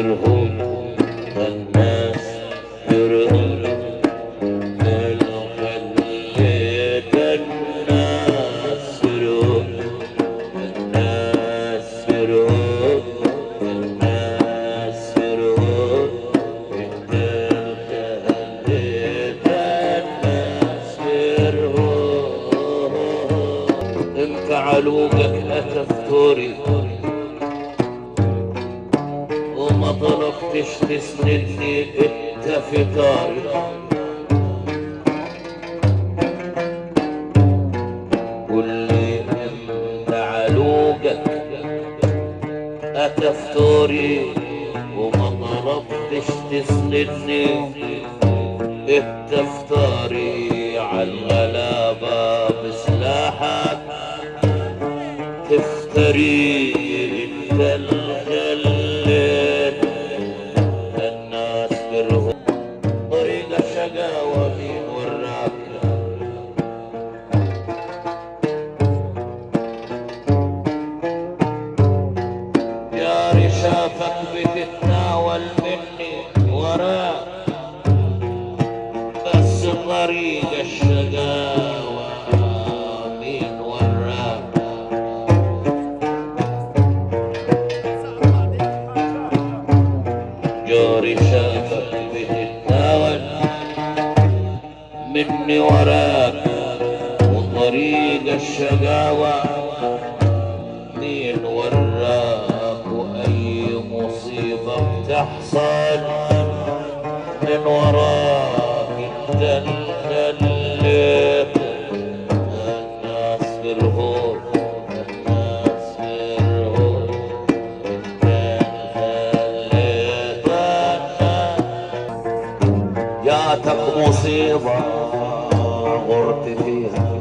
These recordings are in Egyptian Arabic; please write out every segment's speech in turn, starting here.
كرهوك، الناس كرهوك، خليت الناس كرهوك، الناس كرهوك، الناس كرهوك، انت خليت الناس كرهوك. انت علوقك اتفتوري وما طلبتش تسندني انت في طاري، واللي انت علوقك اتفتوري وما طلبتش تسندني انت في طاري، عالغلابة بسلاحك تفتري، انت اللي خليت الناس كرهوا طريق الشقاوة مين وراك. جاري شافك بتتناول مني وراك، بس طريق الشقاوة مين وراك. جاري شافك بتتناول مني وراك، وطريق الشقاوة مين وراك، وأي مصيبة بتحصل من وراك انت اللي خليت الناس كرهوك، الناس كرهوك، انت اللي خليت الناس. جاتك مصيبة غرت فيها،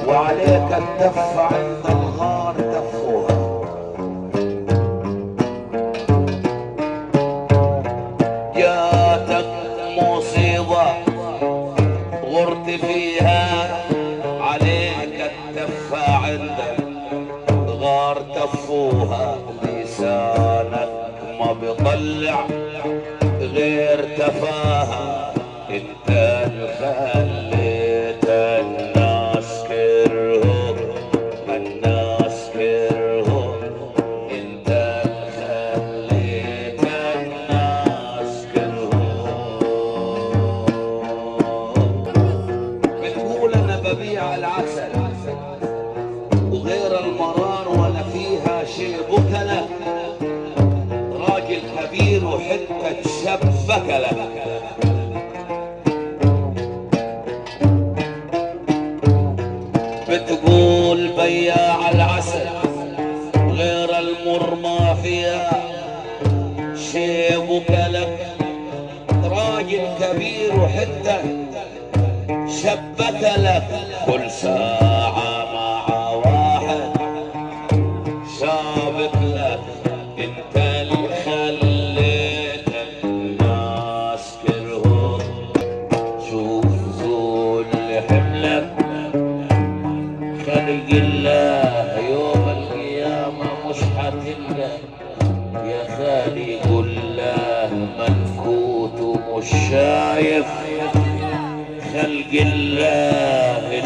وعليك التف عند الغار تفوها. جاتك مصيبة غرت فيها، عليك التفة عند الغار تفوها، لسانك ما بيطلع غير تفاهة، انت اللي خليت الناس كرهوك، الناس كرهوك، انت اللي خليت الناس كرهوك. بتقول انا ببيع العسل وغير المرار ولا فيها شيء بكلة، راجل كبير وحتة شاب بكلة. بتقول بياع العسل غير المر ما فيها شيء بكلك، راجل كبير وحتة شبك لك، كل ساعة مع واحد شابك لك، انت اللي خليت الناس كرهوك. شوف زول حملك خلق الله يوم القيامة مش حتلقى، يا خالي قول له منكوت ومش شايف خلق الله.